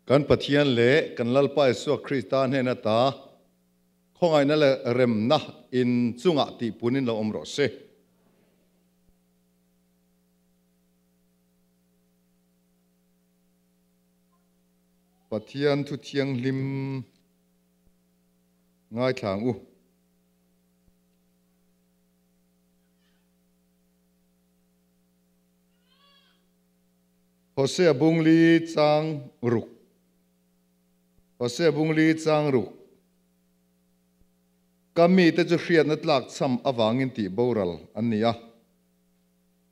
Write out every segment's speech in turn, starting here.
Kan Pathian leh kan Lalpa Isua Krista hnen ata khawngaihna leh remna in chungah tihpunin lo awm rawh se. Pathian thu thianghlim ngaithla ang u. Hosea bungli chang ruk Hosea bungli chang ruk Ka mite chu hriatna tlak chham avangin tih boral an ni a.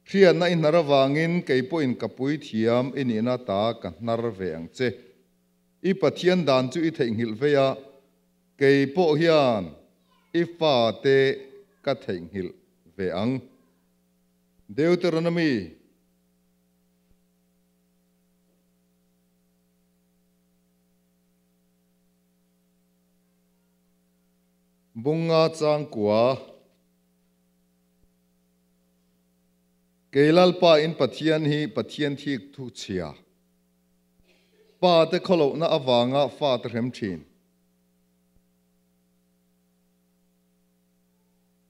Hriatna i hnar avangin kei pawhin ka puithiam i nihna ta ka hnar ve ang che. I Pathian dan chu i theihnghilh vei a, kei pawh hian i fate ka theihnghilh ve ang. Deuteronomy. Bunga changkua Kei Lalpa in Pathian hi Pathian thik thu chhia. Pa te khawlohna avanga fa te hrem thin.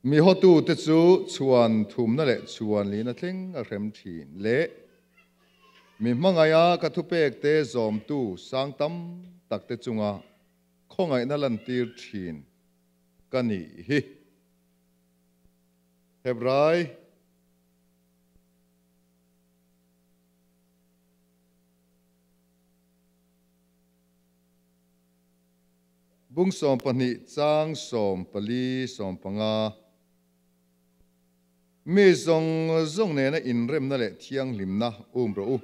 Mi hotute chu chhuan thumna leh chhuan lina thleng a hrem thin leh mi hmangaiha ka thupekte zawmtu sang tam takte chunga khawngaihna lantir thin ka nih hi. Hebrai. Bung 12 chang 14 15 Mi zawng zawng nena inremna leh thianghlimna um rawh u.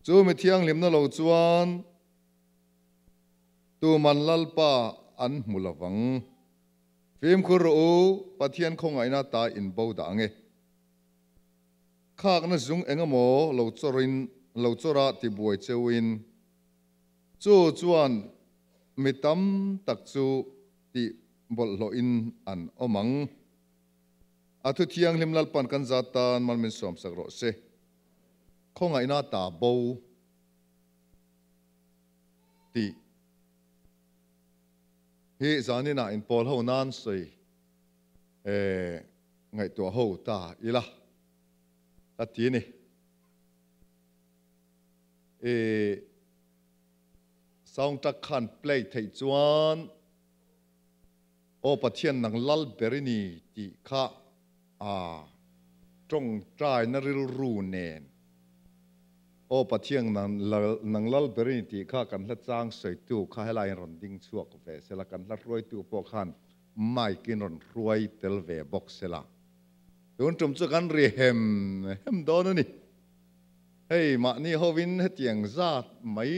Chu mi thianghlimna lo chuan tuman Lalpa an hmu lovang. Fimkhur rawh u, Pathian khawngaihna ta inbo dah ang e. Khakna zung engemaw lo chawrin lo chawra tibuai cheuin Chu chuan mi tam tak chu tih bawlhhlawhin an awm ang. A thu thianghlim Lalpan kan zat tan mal min sawmsak rawh se. Khawngaihna ta bo tih hi zaninah inpawl ho nan sawi ngaihtuah ho ta ila ka ti a ni. I sound track khan play theih chuan Aw Pathian nang lal ber i ni tih kha a tawngtaina rilru nen Aw Pathian nang lal ber i ni tih kha kan hla chang sawitu kha helaiin rawn ding chhuak ve sela, kan hla hruaitu pawh khan mic in rawn hruai tel ve bawk sela. Tun tum chu kan ri hem hem dawn a ni. Hei mahni hovin hetiang zat mai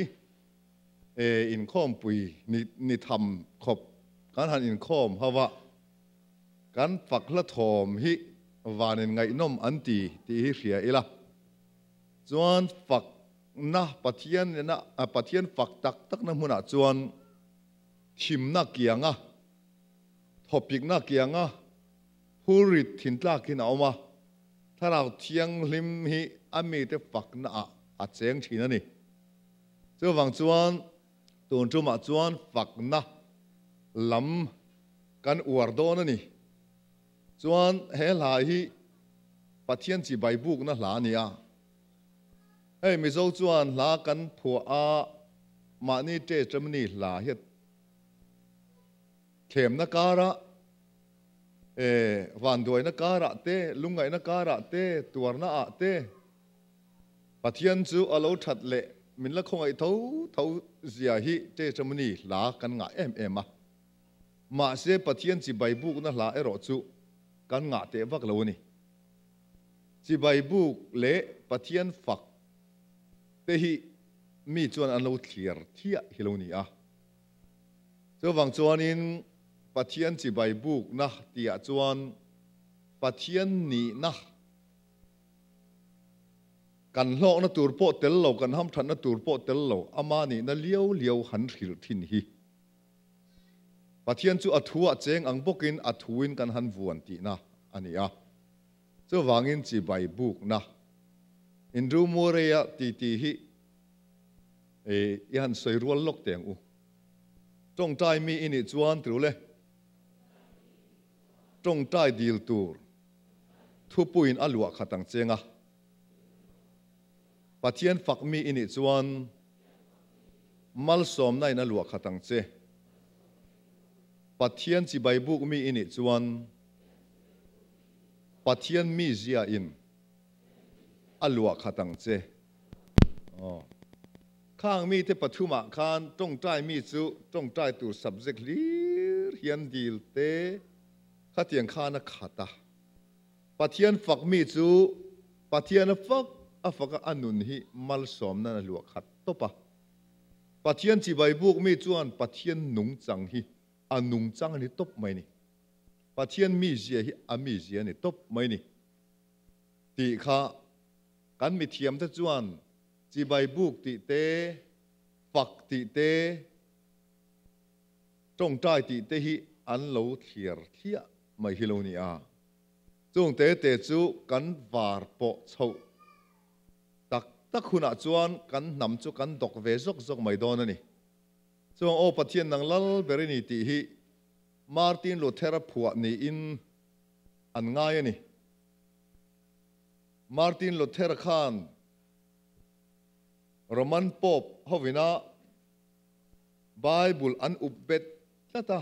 inkhawmpui ni tham khawp kan han inkhawm ho a, kan fak hla thawm hi vanin ngaihnawm an ti tih hi hria ila. Chuan fakna Pathian nena Pathian fak tak takna hmunah chuan thimna kianga thawpikna kianga phurrit thintlakin a awm a. Thlarau Thianghlim hi a mite fakna ah a cheng thin a ni. Chuvang chuan tun tumah chuan fakna lam kan uar dawn a ni. Chuan he hla hi Pathian chibai bukna hla a ni a. Hei Mizo chuan hla kan phuah a, mahni Ṭe-Ṭemni hla hi a thlemna karah, E, vanduaina karah te, lungngaihna karah te, tuarna ah te, Pathian chu a lo that leh min la khawngaih tho tho zia hi Testimony hla kan ngah em em a. Mahse Pathian chibai bukna hla erawh chu kan ngah teh vak lo a ni. Chibai buk leh Pathian fak te hi mi chuan an lo thliar thiah hi lo ni a. Chuvang chuanin Pathian chibai bukna tihah chuan Pathian nihna kan hlawkna tur pawh tel lo, kan hamthatna tur pawh tel lo, ama nihna liau liau han hrilh thin hi. Pathian chu a thuah cheng ang bawkin a thuin kan han vuan tihna a ni a. Chuvangin chibai bukna Indru Murray-a titi hi. I han sawi rual lawk teh ang u. Tawngtai mi i nih chuan tirul e. Tawngtai dil tur thupuiin a luah khat ang cheng a. Pathian fak mi i nih chuan malsawmna in a luah khat ang che. Pathian chibai buk mi i nih chuan Pathian mizia in a luah khat ang che. Aw. Khang mite pathumah khan tawngtai mi chu tawngtai tur subject hlir hian dil te khatiang khan a khat a. Pathian fak mi chu Pathian a fak a fak a, a nun hi malsawmna a luah khat tawp a. Pathian chibai buk mi chuan Pathian nungchang hi a nungchang a ni tawp mai ni. Pathian mizia hi a mizia a ni tawp mai ni tih kha kan mithiamte chuan chibai buk tih te, fak tih te, tawngtai tih te hi an lo thliar thliah mai hi lo ni a. Chung te te chu kan var pawh chhoh tak tak hunah chuan kan hnam chu kan dawk ve zawk zawk mai dawn a ni. Chuang aw Pathian nang lal ber i ni tih hi Martin Luther-a phuah niin an ngai a ni. Martin Luther khan Roman Pope hovina Bible an up bet tlat a,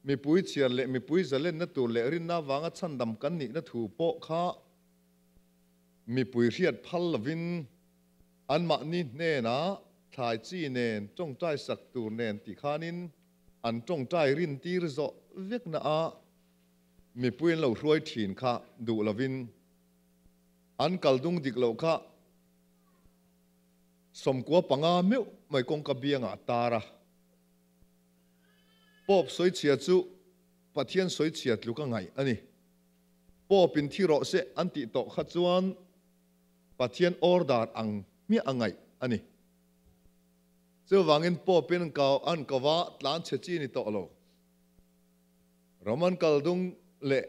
mipui chhiar leh mipui zalenna tur leh rinna avanga chhandam kan nihna thu pawh kha mipui hriat phal lovin anmahni hnenah thlai chi nen tawngtai sak tur nen tih khanin an tawngtai rintir zawh vekna a Mipui an lo hruai thin kha duh lovin an kal dung dik loh kha 95 meuh mai kawngka biangah a tar a. Pope sawichhia chu Pathian sawichhia tluk a ngaih a ni. Pope in thi rawh se an tih tawh kha chuan Pathian order ang hmiah a ngaih a ni. Chuvangin Pope in an ko va tlanchhe chi ni tawh lo. Roman kaldung leh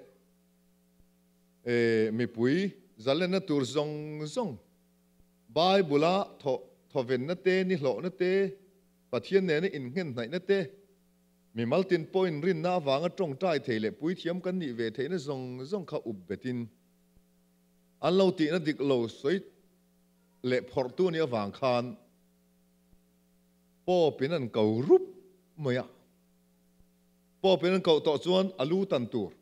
mipui zalenna tur zawng zawng, Bible-a thawvenna te, nihlawhna te, Pathian nena innghenhnaihna te, mimal tin pawhin rinna avanga tawngtai thei leh puithiam kan nih ve theihna zawng zawng kha up betin an lo tihna dik lo sawi leh phawrhtu nih avang khan Pope-in an ko rup mai a. Pope-in an koh tawh chuan a lu tan tur.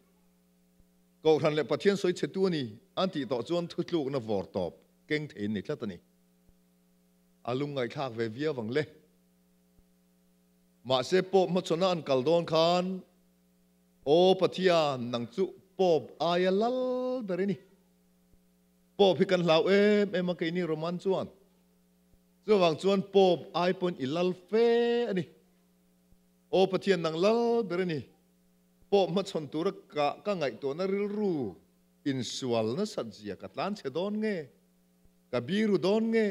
Kohhran leh Pathian sawi chhetu a ni an tih tawh chuan thutlukna vawr tawp keng theiin ni tlat a ni. A lungngaihthlak ve viau ang le. Mahse Pope hmachhawn a an kal dawn khan, Aw Pathian, nang chu Pope aia lal ber i ni. Pope hi kan hlau em em a keini Roman chuan. Chuvang chuan Pope ai pawn i lal fe a ni. Aw Pathian nang lal ber a ni. Pawh hmachhawn tura ka ka ngaihtuahna rilru insual nasat zia ka tlan chhe dawn nge? Ka biru dawn nge?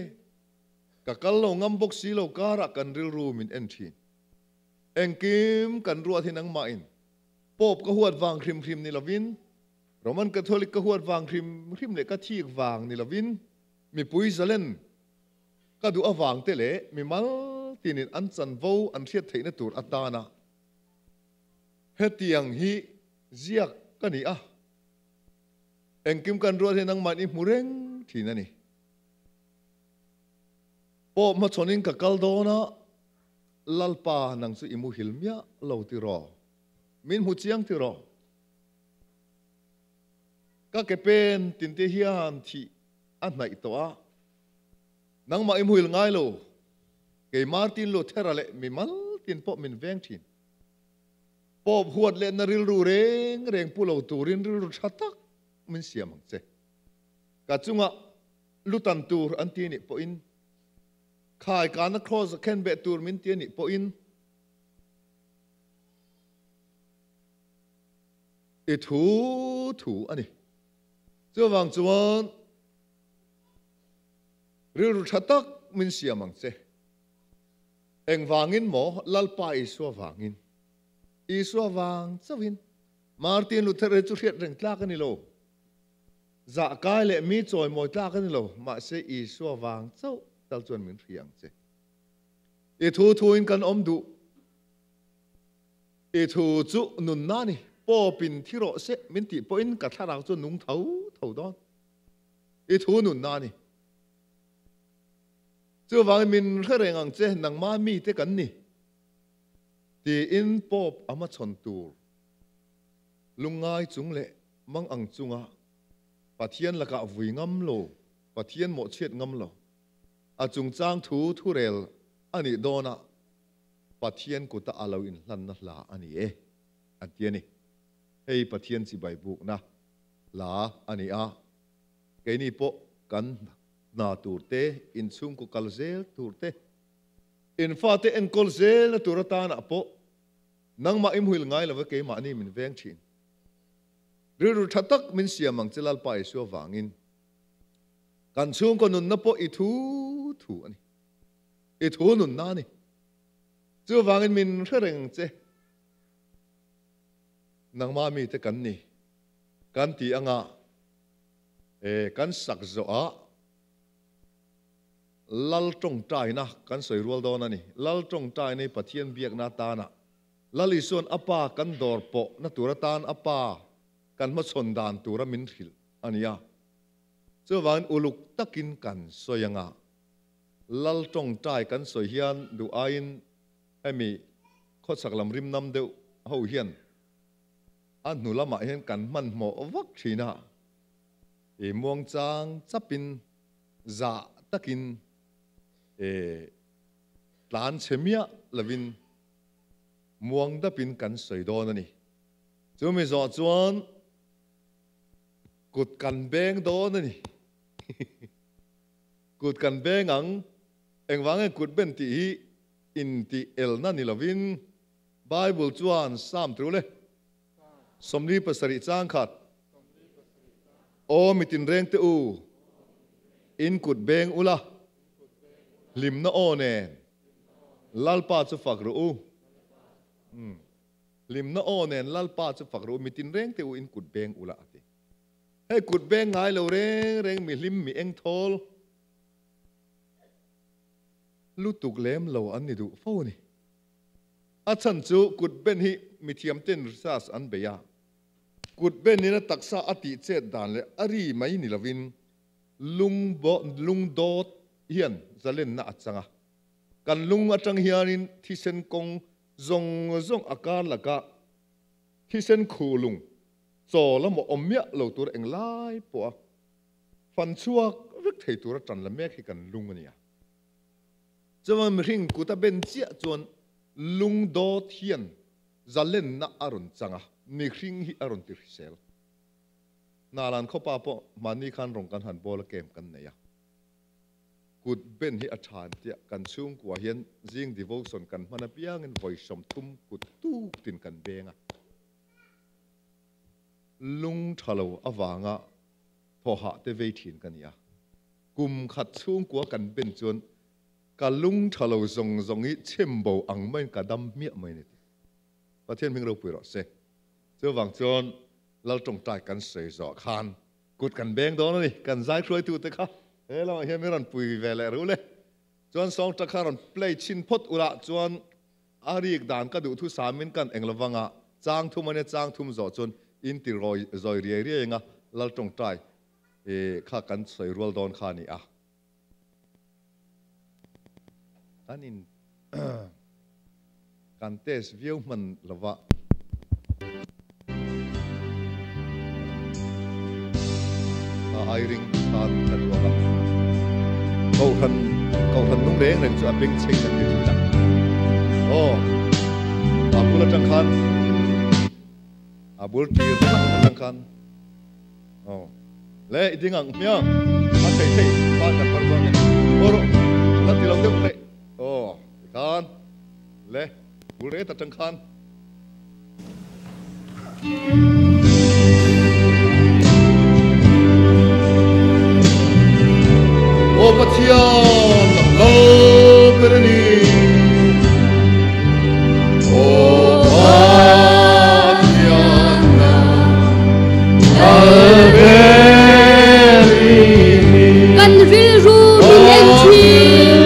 Ka kal lo ngam bawk si lo karah kan rilru min en thin. Engkim kan ruat hi nangmahin Pope ka huat vang hrim hrim ni lovin, Roman Catholic ka huat vang hrim hrim leh ka thik vang ni lovin, mipui zalen Ka duh avang te leh mimal tinin an chanvo an hriat theihna tur atana hetiang hi ziak ka ni a, engkim kan ruat hi nangmahni hmu reng thin a ni. Pawh hmachhawnin ka kal dawn a, Lalpa nang chu i muhil miah lo tiraw? Min hmu chiang tiraw? Ka ke pen tinte hian thih a hnaih tawh a. Nangmah i hmuil ngai lo, kei Martin Luthera leh mi mal tin pawh min veng thin. Pope huat lehna rilru reng reng pu lo turin rilru tha tak min siam ang che. Ka chungah lutan tur an ti nih pawhin, khai kana cross a khen beh tur min ti anih pawhin, i thu thu a ni. Chuvang chuan Rilru tha tak min siam ang che. Engvangin maw? Lalpa Isua vangin. Isua vang chauhin. Martin Luther hi chu hriat reng tlak a ni lo. Zah kai leh mi chawimawi tlak a ni lo. Mahse Isua vang chauh tal chuan min hria ang che. I thu thuin kan awm duh. I thu chu nunna ni. Pawpin thi rawh se min tih pawhin ka thlarau chu nung tho tho dawn. I thu nunna ni. Chuvangin min hre reng ang che, nangmah mite kan ni. Tiin Pope a hmachhawn tur lungngai chung leh mang ang chunga Pathian lakah vui ngam lo, Pathian mawhchhiat ngam lo, a chungchang thu thurel a nih dawnah Pathian kuta a lo inhlanna hla a ni e, an ti a ni. Hei Pathian chibai bukna hla a ni a, keini pawh kan hna tur te, inchhungkaw kal zel tur te, In fate enkawl zelna tur atanah pawh nangmah i hmuil ngai lova keimahni min veng thin. Rilru tha tak min siam ang che Lalpa Isua vangin. Kan chhungkaw nunna pawh i thu thu a ni. I thu nunna a ni. Chuvangin min hre reng che. Nangmah mite kan ni. Kan ti anga e kan sak zawhah Lal tawngtaina kan sawi rual dawn a ni. Lal tawngtaina hi Pathian biakna atana Lal Isua'n a Pa kan dawr pawhna tur atan a Pa kan hmachhawn dan tura min hrilh a ni a. Chuvangin uluk takin kan sawi anga Lal tawngtai kan sawi hian duh aiin hemi khawchhak lam rimnam deuh ho hian a hnu lamah hian kan hmanhmawh vak thin a, i muangchang chapin Zah takin e tlan chhe miah lovin muang dapin kan sawi dawn a ni. Chumi zawh chuan kut kan beng dawn a ni. Kut kan beng ang, engvang nge kut ben tih hi intih elna ni lovin Bible chuan Psalm tluk le 47 chang khat Aw mitin reng te u, in kut beng ula, hlimna aw nen Lalpa chu fak rawh u. Hlimna aw nen Lalpa chu fak rawh u, mitin reng te u in kut beng ula a ti. Hei kut beng ngai lo reng reng mi hlim mi eng thawl lutuk lem lo an ni duh fo a ni. A chhan chu kut ben hi mithiam ten research an bei a. Kut benin a taksa a tih chet dan leh a ri mai ni lovin lung lung dawt hian zalenna a chang a. Kan lung atang hianin thisen kawng zawng zawng a kar lakah thisen khu lung chaw lamah awm miah lo tur englai pawh a fan chhuak vek thei tura tan la mek hi kan lung a nia. Chuan mihring kut a ben chiah chuan lung dawt hian Zalenna a rawn chang a, mihring hi a rawn ti hrisel. Hnalan khawpa pawh mahni khan rawn kan han bawl a camp kan nei a. Kut ben hi a tha an tia, kan chhungkua hian zing devotion kan hman apiangin vawi 30 kut tuk tin kan beng a. Lung tha lo avanga thawhah te vei thin ka ni a. Kum khat chhungkua kan ben chuan Ka lung tha lo zawng zawng hi chhem bo ang maiin ka dam hmiah mai a ni tih Pathian hming ropui rawh se. Chuvang chuan Lal tawngtai kan sawi zawh khan kut kan beng dawn a ni. Kan zai hruaitute kha he lamah hian min rawn pui ve leh reuh le. Chuan sawngta kha rawn play chhin phawt ula chuan a rik dan ka duh thu samin kan eng lovanga chang thum a nia chang thum zawh chuan in ti rawi zawi riai riai anga Lal tawngtai kha kan sawi rual dawn kha a ni a. Kan in kan test viau hman lova. A airing khan ka duak a. Kohhran kohhran nung reng reng chu a bengchheng kan ti thin a. Aw a bul atang khan a bul tir atang khan. Aw le i ding ang hmiang a thei thei pan kan phar chuan aw rawh la ti lo deuh hle aw tikhan le bul ret atang khan. Aw Pathian nang lo ber a ni. Aw Pathian nang Kan rilru min en thin.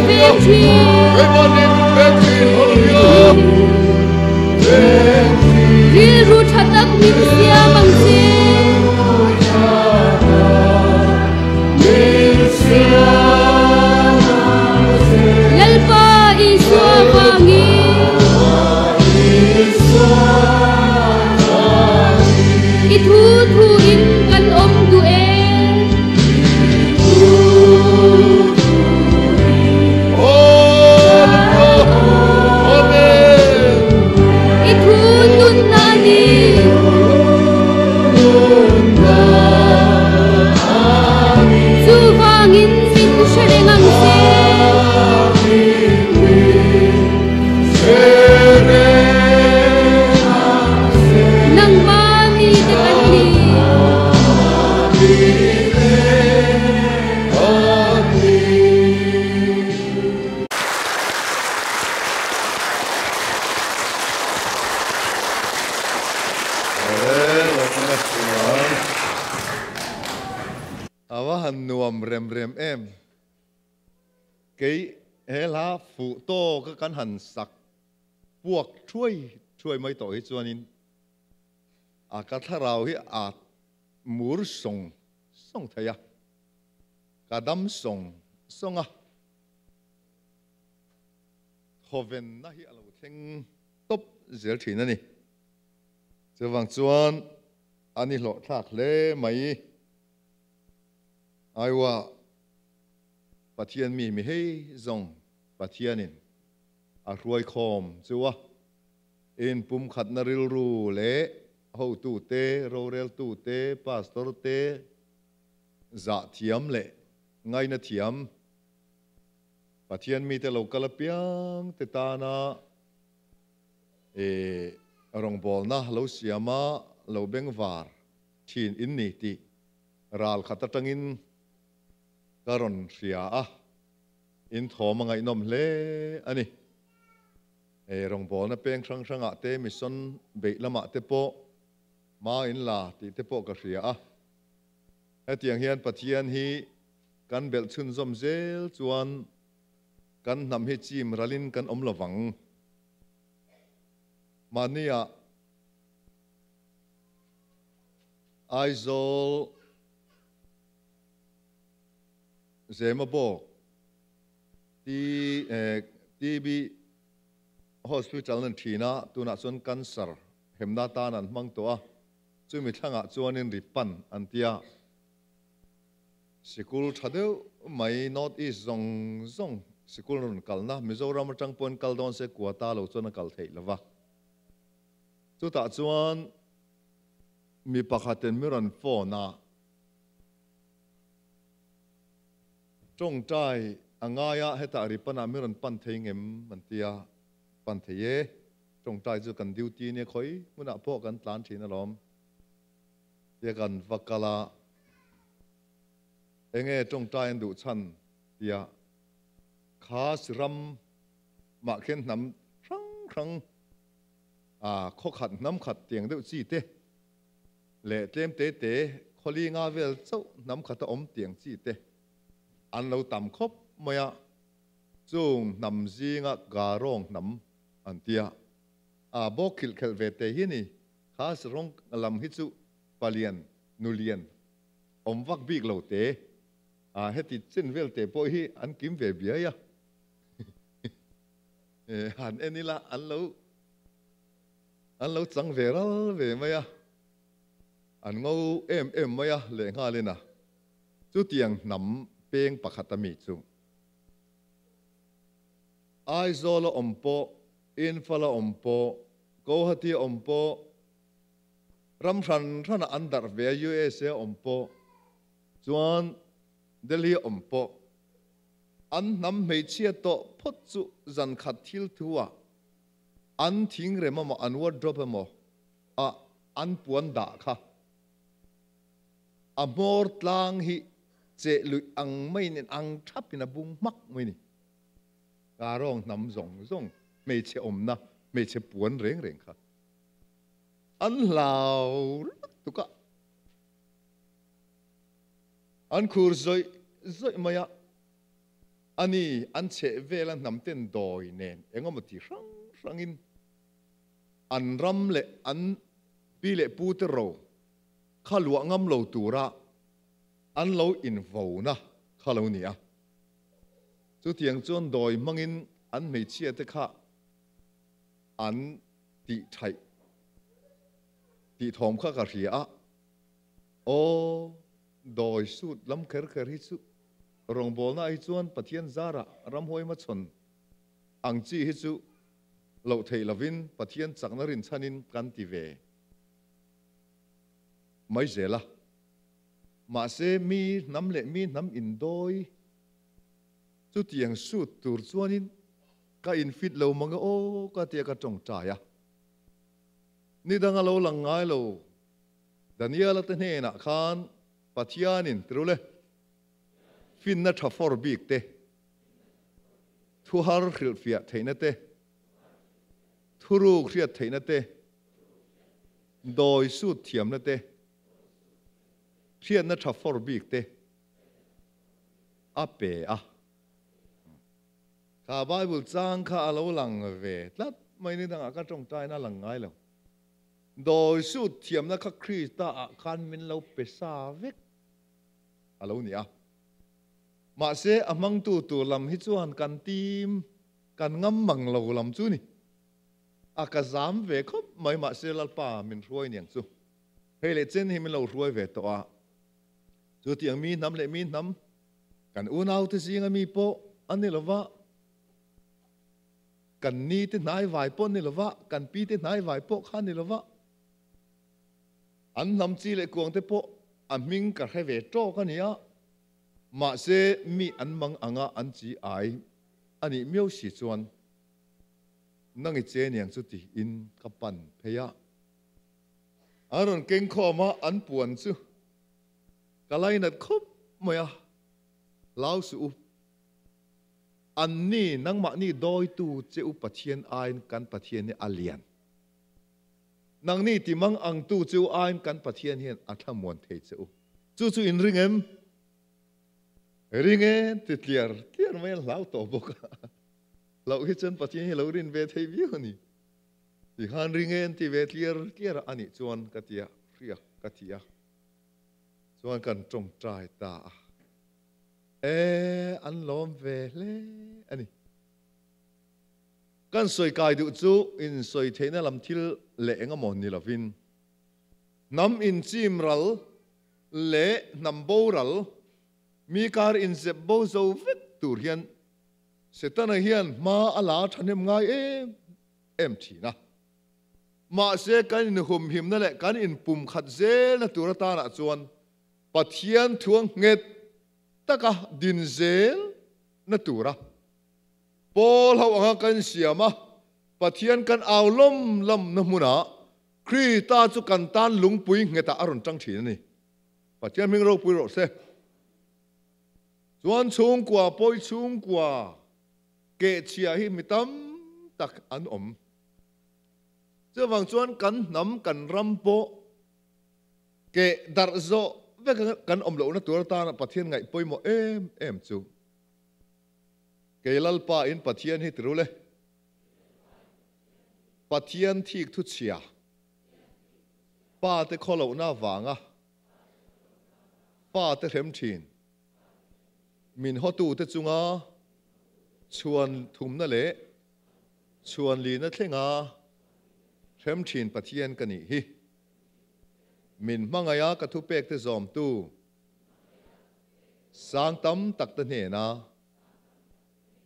veng thin. Rilru tha tak min siam ang che. Lalpa Isua vangin. I thu thu in kan awm duh e. I thu nunna a ni. Chuvangin min hre reng ang che. Nangmah mite kan ni. A va han nuam rem rem em. Kei he hla fuh tawk a kan han sak puak thuai thuai mai tawh hi chuanin a ka thlarau hi a mur sawng sawng thei a, ka dam sawng sawng a, thawvenna hi a lo thleng tawp zel thin a ni. Chuvang chuan a ni hlawhthlak hle mai. Aiwa Pathian mi mi hei zawng Pathianin a hruai khawm chu a. In pumkhatna rilru leh hotute, roreltute, pastor te zah thiam leh ngaina thiam Pathian mite lo kal apiang te tana e rawngbawlna lo siama lo bengvar thin in ni tih ral khat atangin ka rawn hria a, in thawm a ngaihnawm hle a ni. Hei rawngbawlna peng hrang hrangah te mission beih lamah te pawh hma in la tih te pawh ka hria a. Hetiang hian Pathian hi kan belh chhunzawm zel chuan kan hnam hi chim ralin kan awm lovang. Mahnia Aizawl Zemabawk TB Hospital an thin a, tunah chuan cancer hemna tan an hmang tawh a, chumi thlangah chuanin ri pan an ti a. Sikul tha deuh mai North East zawng zawng sikul rawn kalna Mizoram atang pawhin kal dawn se kua ta lo chuan a kal theih lova. Chutah chuan mi pakhatin mi rawn phone a. Tawngtai a ngai a, hetah ripanah mi rawn pan thei ngem an ti a, pan thei e, tawngtai chu kan duty nia khawi hmunah pawh kan tlan thin alawm tia kan va kal a, enge tawngtai an duh chhan tia khas ram mah khian hnam hrang hrang a khawkhat hnam khat tiang deuh chi te leh tlem te te khawli nga vel chauh hnam khat a awm tiang chi te an lo tam khawp mai a, chung hnam zinga Garawng hnam an ti a, a bawk khilh khelh ve te hi ni, khas rawng lam hi chu palian nulian awm vak bik lo te, a heti chen vel te pawh hi an kim ve biai a, han en ila an lo An lo chang ve ral ve mai a, an ngo em em mai a lehnghalin a, chutiang hnam peng pakhat a mi chu Aizawl a awm pawh, Imphal a awm pawh, Guwahati a awm pawh, ram hran hranah an darh ve a, USA a awm pawh, chuan Delhi a awm pawh, an hnam hmeichhia tawh phawt chu zan khat thil thu ah An thingrem emaw an wardrobe emaw ah an puan dah kha a hmawr tlang hi cheh luih ang maiin in ang thapin a bung hmak mai ni. Karawng hnam zawng zawng hmeichhe awmna hmeichhe puan reng reng kha an hlau lutuk a, an khur zawih zawih mai a. Ani, an chheh vela hnam ten dawi nen engemaw ti hrang hrangin an ram leh an pi leh pu te ro kha luah ngam lo tura an lo invona kha lo ni a. Chutiang chuan dawi hmangin an hmeichhia te kha an tih thaih tih thawm kha ka hria a. Aw, dawi sut lam kher kher hi chu rawngbawlna hi chuan Pathian zarah ramhuai hmachhawn ang chi hi chu loh theih lovin Pathian chakna rinchhanin kan ti ve mai zel a. Mahse, mi hnam leh mi hnam indawi chutiang sut tur chuanin ka infit lo mang e aw ka tia ka tawngtai a. Ni danga lo lang ngai lo Daniela te hnenah khan Pathianin tirule finna tha fawr bik te, thu har hrilhfiah theihna te, thuruk hriat theihna te, dawi sut thiamna te, hriatna tha fawr bik te a pe a. Kha Bible chang kha a lo lang ve tlat mai ni dangah ka tawngtaina a lang ngai lo. Dawi sut thiamna kha Krista ah khan min lo pe sa vek a lo ni a. Mahse a hmangtu tur lam hi chuan kan tim, kan ngam mang lo lam chu ni. A ka zam ve khawp mai mahse Lalpa min hruai niang chu. Hei leh chen hi min lo hruai ve tawh a. Chutiang mi hnam leh mi hnam kan unaute zinga mi pawh a ni lova. Kan ni te hnai vai pawh ni lova, kan pi te hnai vai pawh kha ni lova, an hnam chi leh kuang te pawh a hming ka hre ve tawk a nia, mahse mi an mang anga an chi ai a nih miau si chuan nang i che niang chu tiin ka pan phei a. An rawn keng khawm a, an puan chu ka lainat khawp mai a, hlau suh u. Anni, nangmahni dawitu che u Pathian aiin kan Pathian hi a lian. Nangni timang angtu che u aiin kan Pathian hian a thlamuan thei che u. Chu chu in ring em? Ring e, ti tliar tliar mai a hlau tawh bawk a. Hlauh hi chuan Pathian hi lo rin ve thei viau a ni. Ti khan ring e an ti ve tliar tliar a, anih chuan ka ti a, hriak ka ti a. Chuan kan tawngtai ta a. E, an lawm ve hle a ni. Kan sawi kai duh chu in sawi theihna lam thil leh eng emaw ni lovin, hnam inchim ral leh hnam boral, mi kar inzep bo zo vek tur hian Setana hian hma a la thahnem ngai em em thin a. Mahse kan inhumhimna leh kan inpumkhat zelna tur atanah chuan Pathian thuang nghet taka din zel na tura Paul ho anga kan siam a, Pathian kan au lawm lam na hmunah Krista chu kan tan lungpui nghetah a rawn tang thin a ni. Pathian hming ropui rawh se. Chuan chhungkua pawi chhungkua kehchhia hi mi tam tak an awm. Chuvang chuan kan hnam kan ram pawh Keh darh zawh vek a kan awm lohna tur atana Pathian ngaih pawimawh em em chu kei Lalpa in Pathian hi tirul e. Pathian thik thu chhia pa te khaw lohna avanga fa te hrem thin min hawtu te chunga chhuan thumna leh chhuan lina thlenga hrem thin Pathian ka nih hi. Min hmangaih a ka thupek te zawmtu sang tam tak te hnena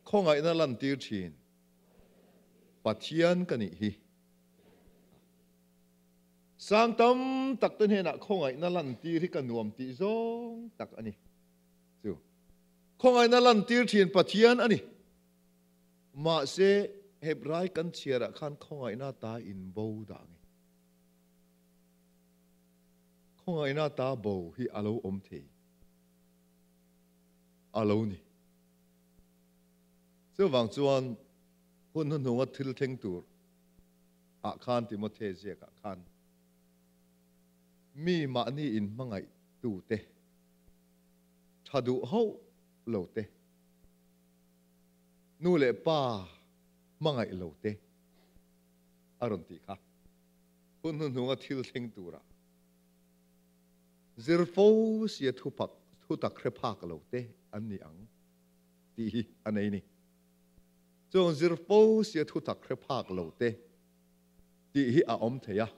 khawngaihna lantir thin Pathian ka nih hi. Sang tam tak te hnenah khawngaihna lantir hi ka nuam tih zawng tak a ni. Chu khawngaihna lantir thin Pathian a ni. Mahse, Hebrai kan chhiarah khan khawngaihna ta inbo dah nge? Khawngaihna ta bo hi a lo awm thei a lo ni. Chuvang chuan hun hnuhnunga thil thleng tur ah khan Timothe ziak ah khan mi mahni in hmangaih tu te, tha duh hauh lo te, Nu leh pa hmangaih lo te a rawn tih kha. Hun hnuhnunga thil thleng tura zir fo sia thupak thutak hre phak lo te an ni ang tih hi a nei ni. Chuang zir fo sia thutak hre phak lo te tih hi a awm thei a.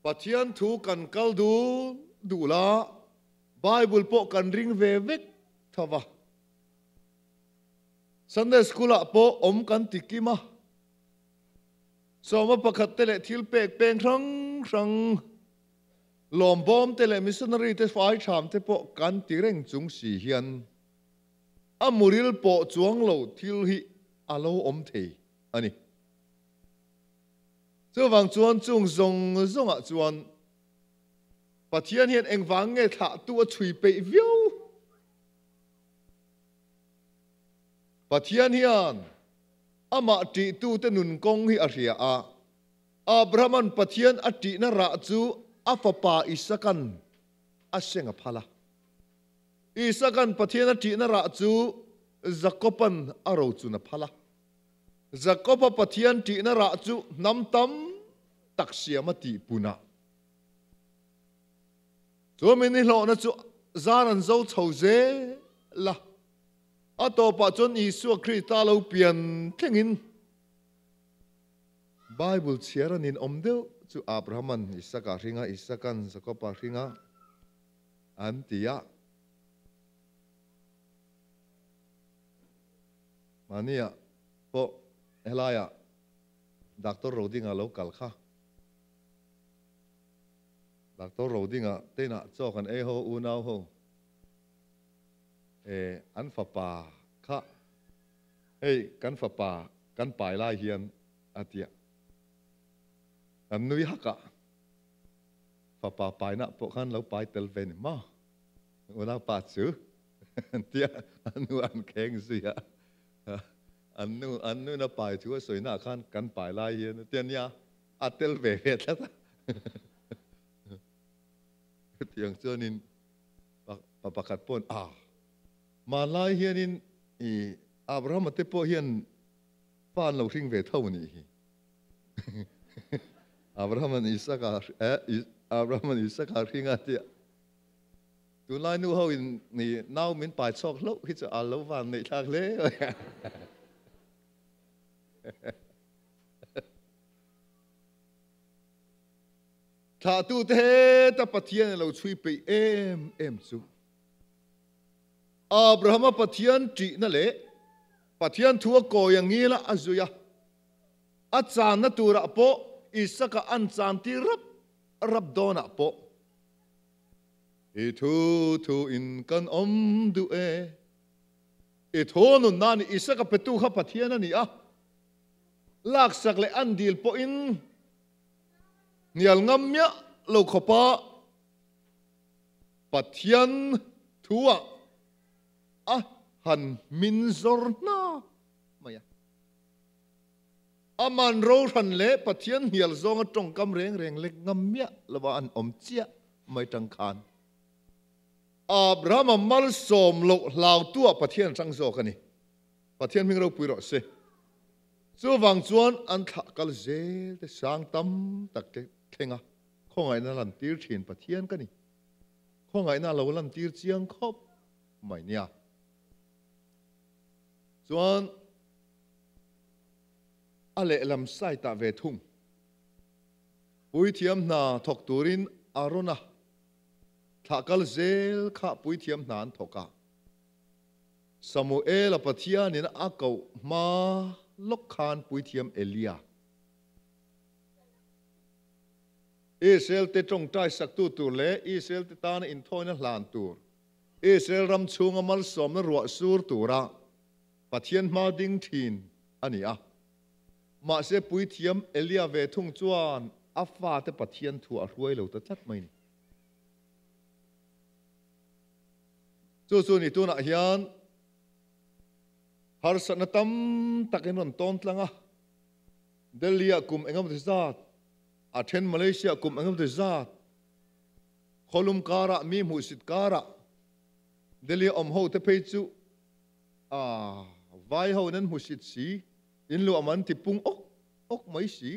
Pathian thu kan kal dul dul a, Bible pawh kan ring ve vek tho va. Sunday School ah pawh awm kan ti kim a. Sawma pakhat te leh thil pek peng hrang hrang, lawmbawm te leh missionary te fai tham te pawh kan ti reng chung si hian a muril pawh chuang lo thil hi a lo awm thei a ni. Chuvang chuan chung zawng zawngah chuan Pathian hian engvang nge thlahtu a chhui peih viau? Pathian hian amah ṭihtute nun kawng hi a hria a. Abrahama'n Pathian a ṭihna rah chu a fapa Isaka'n a seng a phal a. Isaka'n Pathian a ṭihna rah chu Jakoba'n a rochun a phal a. Jakoba Pathian ṭihna rah chu hnam tam tak siam a tih punah Chu mi nihlawhna chu zar an zo chho zel a, a tawpah chuan Isua Krista lo pian thlengin Bible chhiar a ninawm deuh chu Abrahaman Isaka hringa, Isakan Jakoba hringa an ti a. Mahniah pawh helaiah Doctor Rodinga lo kal kha. Doctor Rodinga teinah chaw kan ei ho unau ho e an fapa kha hei kan fapa kan pai lai hian a tia kan nui hak a fapa paina pawh khan lo pai tel ve ni maw unau pa chu an tia a nu an kheng zui a an nu an nuna pai thu a sawina khan kan pai lai hian a tia nia A tel ve ve tlat a. Hetiang chuanin pa pakhat pawhin a hmanlai hianin i Abrahama te pawh hian fa an lo hring ve tho nih hi. Abrahaman Isaka Abrahaman Isaka hring a tia. Tunlai nu ho in ni nau min pai chhawk hlauh hi chu a lo van neih thlak hle mai a. Thlahtute heta Pathian a lo chhui peih em em chu Abrahama Pathian ṭihna leh Pathian thu a kawi a ngila a zui a, a channa turah pawh Isaka an chantir rap rap dawnah pawh i thu thu in kan awm duh e. I thu nunna ni Isaka petu kha Pathian a ni a. Laksak leh an dil pawhin hnial ngam miah lo khawpa Pathian thuah a han hmin zawr hna mai a. Aman rohran leh Pathian hnial zawnga tawngkam reng reng lek ngam miah lova an awm chiah mai tang khan Abrahama malsawm loh hlautuah Pathian a tang zawk a ni. Pathian hming ropui rawh se. Chuvang chuan an thlah kal zel te sang tam tak te thleng a, khawngaihna lantir thin Pathian ka ni. Khawngaihna a lo lantir chiang khawp mai nia. Chuan a lehlam side ah ve thung Puithiam hna thawk turin Arona thlah kal zel kha Puithiam hna an thawk a. Samuela Pathianin a koh hma lawk khan puithiam Elia, Israel te tawngtai saktu tur leh Israel te tana inthawina hlan tur, Israel ram chhunga malsawmna ruah sur tura Pathian hma ding thin a ni a. Mahse puithiam Elia ve thung chuan a fate Pathian thu a hruai lo ta tlat mai ni. Chu chu ni tunah hian harsatna tam takin rawn tawn tlang a, Delhi-ah kum engemaw zat, a then Malaysia-ah kum engemaw zat, khawlum karah, mi hmuhsit karah Delhi-a awm ho te phei chu a Vai ho in an hmusit si, in luah an ti pung awk awk mai si.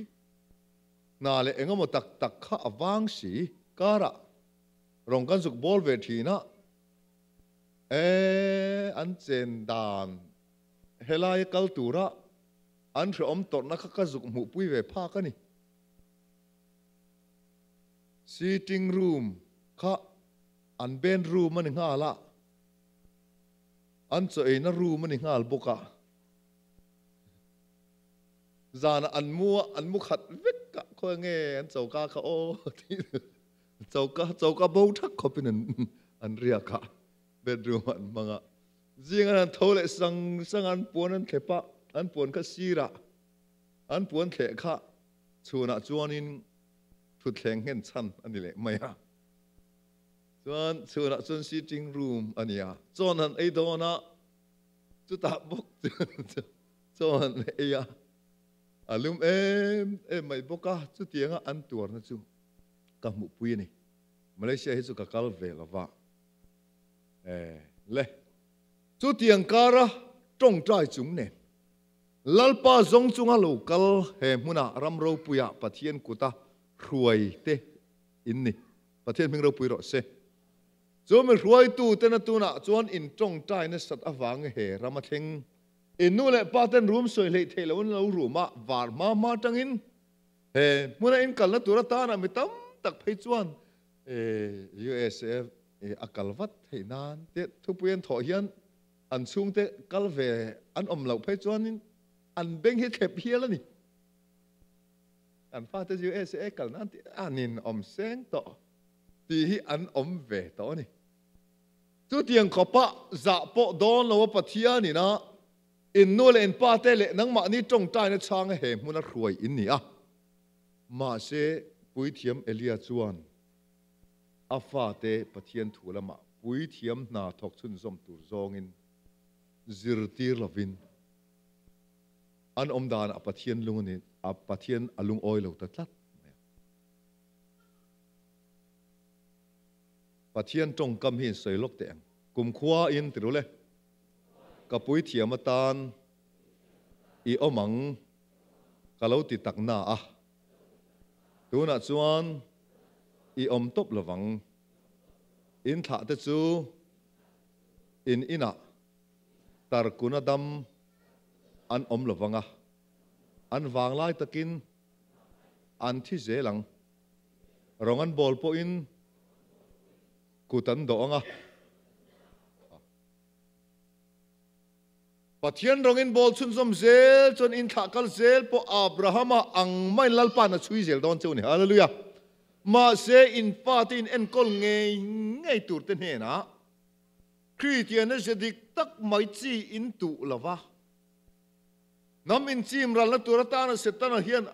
Hna leh engemaw tak tak kha a vang si. Karah rawng kan zuk bawl ve thin a, e an chen dan helaia kal tura an hrehawm tawrhna kha ka zuk hmuhpui ve phak a ni. Sitting room kha an bedroom a ni nghal a, an chaw eina room a ni nghal bawk a. Zanah an mu a, an mu khat vek a, khawi nge an choka kha aw tih choka choka bo thak khawpin an an riak a, bedroom ah an hmang a. Zing an han tho leh sang sang a, an puan an thlep a, an puan kha sirah an puan thleh kha chhunah chuanin thutthleng nghen chhan a ni leh mai a. Chuan chhunah chuan sitting room a ni a, chawn han ei dawn a, chutah bawk chuan chaw han ei a, a lum em em mai bawk a, chutianga an tuarna chu ka hmuhpui a ni. Malaysia hi chu ka kal ve lo va, e le, chutiang kara tawngtai chung nen Lalpa zawng chunga lo kal he hmuna ram ropuia Pathian kuta hruai te in ni. Pathian hming ropui rawh se. Chu mi hruaitu tena tunah chuan in tawngtai nasat avang he ram a thleng. In nu leh pa ten rum sawi hleih theih loin lo rum a, var hma hma atangin he hmuna in kalna tur atana mi tam tak phei chuan USA a kal vat theih nan te thupui an thawh hian an chhungte kal ve an awm loh phei chuanin an beng hi thlep hial a ni. An fate USA kal nan tih an in awm seng tawh tih hi an awm ve tawh a ni. Chutiang khawpa zah pawh dawn lo a Pathian ina in nu leh in pa te leh nangmahni tawngtaina chhanga he hmuna hruai in ni a. Mahse, Puithiam Elia chuan a fate Pathian thu lamah puithiam hna thawk chhunzawm tur zawngin zirtir lovin an awm danah Pathian lung a ni, a Pathian a lungawi lo ta tlat mai a. Pathian tawngkam hi in sawi lawk teh ang. Kumkhua in ti ru le. Ka puithiam atan i awm ang ka lo ti tak na a. Tunah chuan i awm tawp lovang. In thlah te chu in inah tarkuna dam an awm lovang a, an vanglai takin an thi zel ang. Rawng an bawl pawhin kut an dawh ang a. Pathian rawngin bawl chhunzawm zel chuan inthlah kal zel pawh Abrahama ang maiin Lalpa'n a chhui zel dawn cheu a ni. Hallelujah! Mahse, in fate in enkawl ngei ngei turte hnenah Kristianna ze dik tak mai chi in tuh lo va, hnam inchim ralna tur atana Setana hian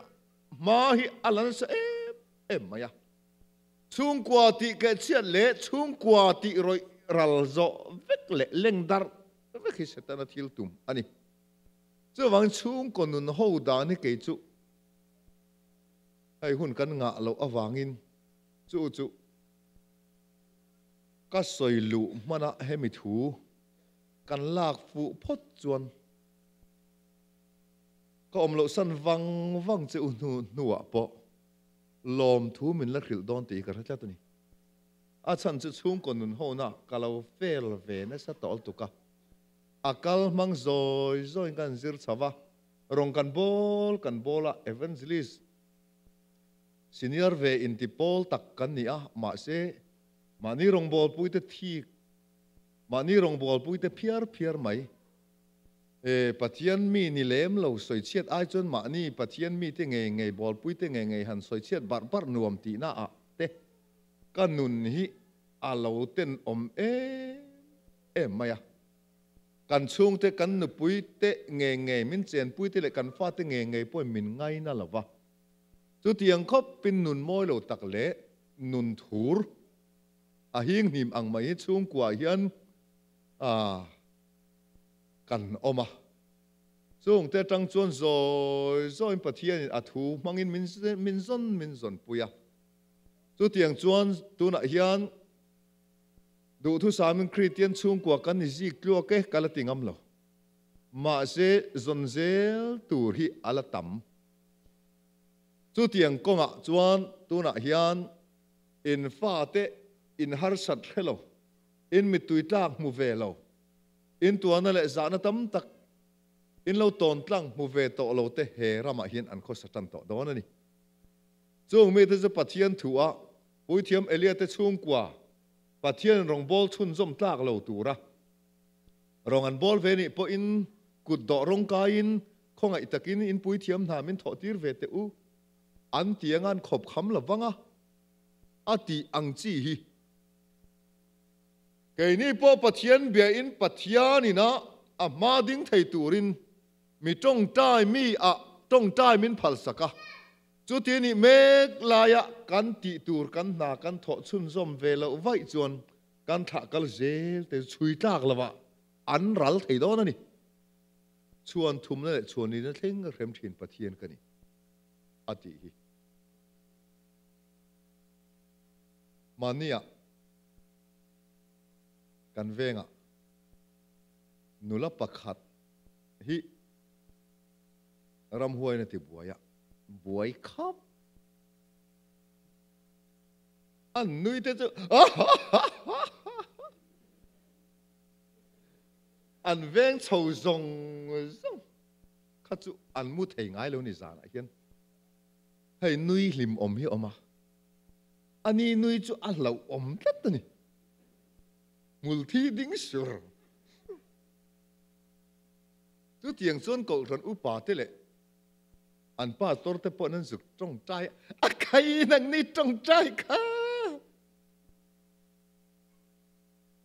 hma hi a la nasa em em mai a. Chhungkua tih kehchhiat leh chhungkua tih rawih ral zawh vek leh leng darh vek hi Setana thil tum a ni. Chuvangin chhungkaw nun ho dan hi kei chu hei hun kan ngah loh avangin chu chu Ka sawi luh hmanah hemi thu kan lak fuh phawt chuan ka awm loh san vang vang che u hnu hnuah pawh lawm thu min la hrilh dawn tih hi ka hre tlat a ni. A chhan chu chhungkaw nun hona ka lo fel ve nasa tawh lutuk a, a kal hmang zawi zawiin ka han zir chho va, rawng kan bawl kan bawl a, evangelist Senior ve inti pawl tak kan ni a, mahse mahni rawngbawlpuite thik, mahni rawngbawlpuite phiar phiar mai. E, Pathian mi ni lem lo sawichhiat ai chuan mahni Pathian mite ngei ngei bawlpuite ngei ngei han sawichhiat barh barh nuam tihna ah te ka nun hi a lo tenawm em em mai a. Kan chhungte, kan nupuite ngei ngei, min chenpuite leh kan fate ngei ngei pawhin min ngaina lo va. Chutiang khawpin nun mawi lo tak leh nun thur a hing hnim ang mai hi chhungkuaah hian kan awm a. Chungte atang chuan zawi zawiin Pathianin a thu hmangin min zawn min zawnpui a. Chutiang chuan tunah hian duhthusamin Kristian chhungkua kan ni zik tluak e ka la ti ngam lo. Mahse zawn zel tur hi a la tam. Chutiang kawngah chuan tunah hian in fate in harsat hre lo, in mittui tlak hmu ve lo, in tuahna leh zahna tam tak in lo tawn tlang hmu ve tawh lo te he ramah hian an khawsa tan tawh dawn a ni. Chung mite chu Pathian thuah Puithiam Elia te chhungkua Pathian rawngbâwl chhunzawm tlâk lo tura rawng an bâwl ve nih pawhin kut dawh rawng kaiin khawngaih takin in puithiam hna min thawhtir ve teh u an ti anga an khawp kham lo vang a, a tih ang chi hi. Keini pawh Pathian biain Pathian ina a hma ding thei turin mi tawngtai mi ah tawngtai min phalsak a, chuti nih mek laia kan tih tur kan hna kan thawh chhunzawm ve loh vaih chuan kan thlah kal zel te chu chhui tlak lovah an ral thei dawn a ni. Chhuan thumna leh chhuan nihna thleng a hrem thin Pathian ka ni a tih hi. Mahnia kan vengah nula pakhat hi ramhuain a ti buai a, buai khap an nui te chu an veng chho zawng zawng kha chu an mu thei ngai lo ni zanah hian hei nui hlim awm hi a awm a. A ni nui chu a hlauhawm tlat a ni. Hmul thi ding sur. Chutiang chuan Kohhran upa te leh an pastor te pawh an zuk tawngtai a khai nang ni tawngtai kha.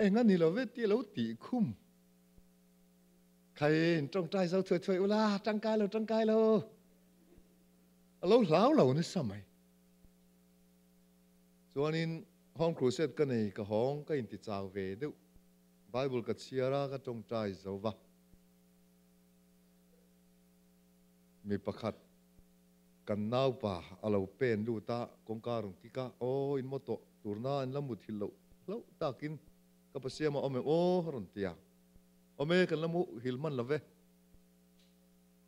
Eng a ni lo ve tih a lo tih khum. Khai in tawngtai zo thuai thuai ula tangkai lo tangkai lo. A lo hlau lo nasa mai. Chuanin Home Crusade ka nei, ka hawng, ka inti chau ve deuh. Bible ka chhiar a, ka tawngtai zo va. Mi pakhat kan naupa a lo pen lut a, kawngka rawn kik a, Aw, in maw tawh turna in la muthilh loh hlauh takin ka pa siama awm em aw? a rawn ti a. Awm e, kan la muhil hman lo ve.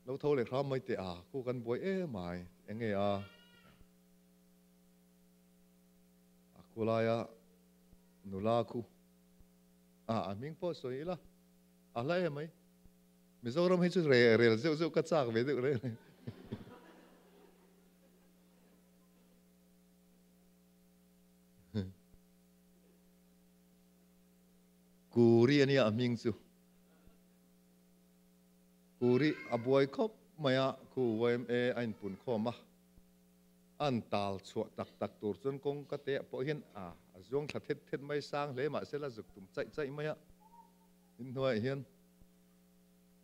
Lo tho leh hram mai teh a, khu kan buai em ai, eng nge a? A khulaia nula khu a, a hming pawh sawi ila, a hla em mai. Mizoram hi chu re rel zeuh zeuh ka chak ve deuh reng reng. Kuri ania a hming chu. Kuri a buai khawp mai a, khu yma a inpun khawm a, an tal chhuah tak tak tur chuan kawngka te ah pawh hian a a zuang thla thet thet mai sang hle mahse la zuk tum chaih chaih mai a, inhnuaiah hian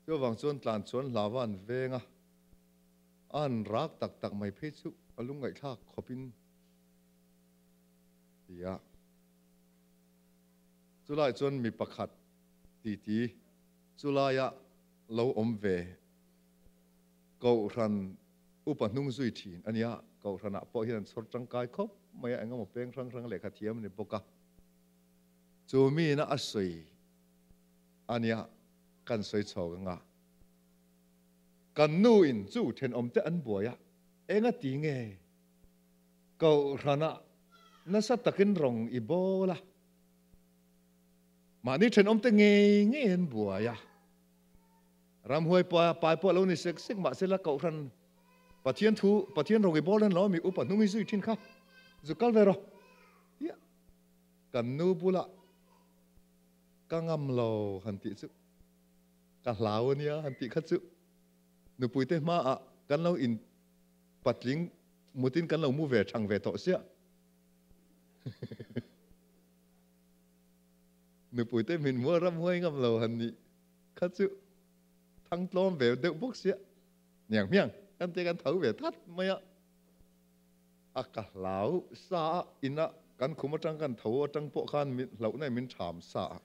chuvang chuan tlan chuan hlava an veng a, an rak tak tak mai phei chu a lungngaihthlak khawpin ti a, chulai chuan mi pakhat titi. Chulaia lo awm ve Kohhran upa hnung zui thin a nia. Kohhranah pawh hian an chhawr tangkai khawp mai a, engemaw peng hrang hrang lehkha thiam a ni bawk a. Chu miin a sawi a nia, kan sawi chhawk anga kan nu in chu thenawmte an buai a, enga ti nge Kohhranah nasa takin rawng i bawl a? Mahni thenawmte ngei ngei an buai a, ramhuai pai pawh lo ni sek sek mahse la Kohhran Pathian thu Pathian rawng i bawl an lo ami upa hnung i zui thin kha zu kal ve rawh tia kan nu bulah ka ngam lo han tih chu ka hlau ania han tih kha chu nupuite hmaah kan lo in patling mutin kan lo mu ve thang ve tawh sia. Nupuite min mual ram huai ngam lo han nih kha chu thang tlawm ve deuh bawk sia. Niang hmiang kan te kan tho ve that mai a. A ka hlau sa a ina kan khum atang kan tho atang pawh khan min hlauhna in min tham sa a.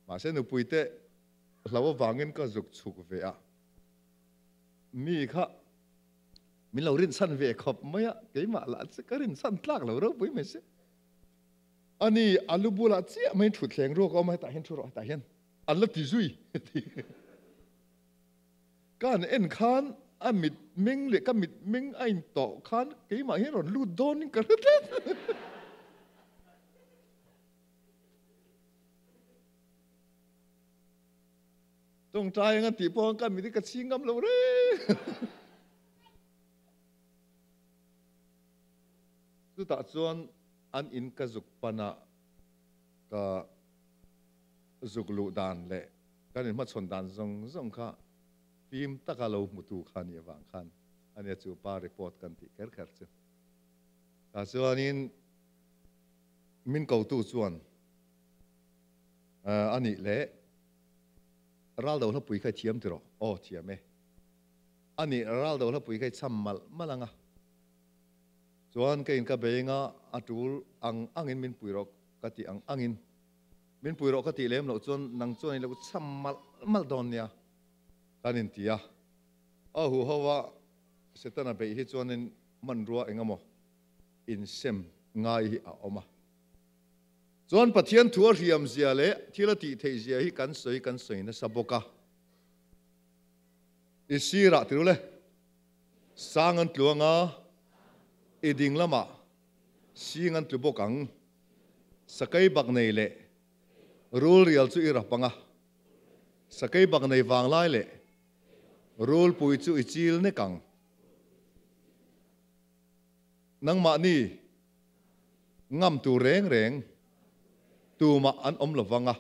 Mahse nupuite hlau avangin ka zuk chhuk ve a. Mi kha min lo rinchhan ve khawp mai a, keimah lah chu ka rinchhan tlak lo ropui mai si. Ani a lu bulah chiah mai in thutthleng ruak a awm a, hetah hian thu rawh, hetah hian an la ti zui. Ka han en khan a mit meng leh ka mit meng a in tawh khan keimah hian rawn lut dawnin ka hre tlat. Tawngtai anga tih pawh ka mit hi ka chhing ngam lo reng. Chutah chuan an in ka zuk panah ka zuk luh dan leh kan inhmachhawn dan zawng zawng kha fim taka lo hmutu kha a nih avang khan a nia chu pa report kan tih kher kher chu. Tah chuanin min kotu chuan a nih leh ral do hlapui kha i thiam tiraw? Aw thiam e. A nih ral do hlapui kha i cham malh malh ang a. Chuan ka in ka bei anga a tul ang angin min pui rawh ka tih ang angin Min pui rawh ka tih lem loh chuan nang chuan i lo cham malh malh dawn nia kan inti a. A huho a Setana beih hi chuanin hmanrua eng emaw insem ngai hi a awm a. Chuan Pathian thu a hriam zia leh thil a tih theih zia hi kan sawi kan sawi nasa bawk a. I sirah ti rule, sang an tlu anga i ding lamah sing an tlu bawk ang. Sakei bak nei leh rul rial chu i rap ang a, sakei bak nei vanglai leh rulpui chu i chil nek ang. Nangmahni ngam tur reng reng tumah an awm lo vang a,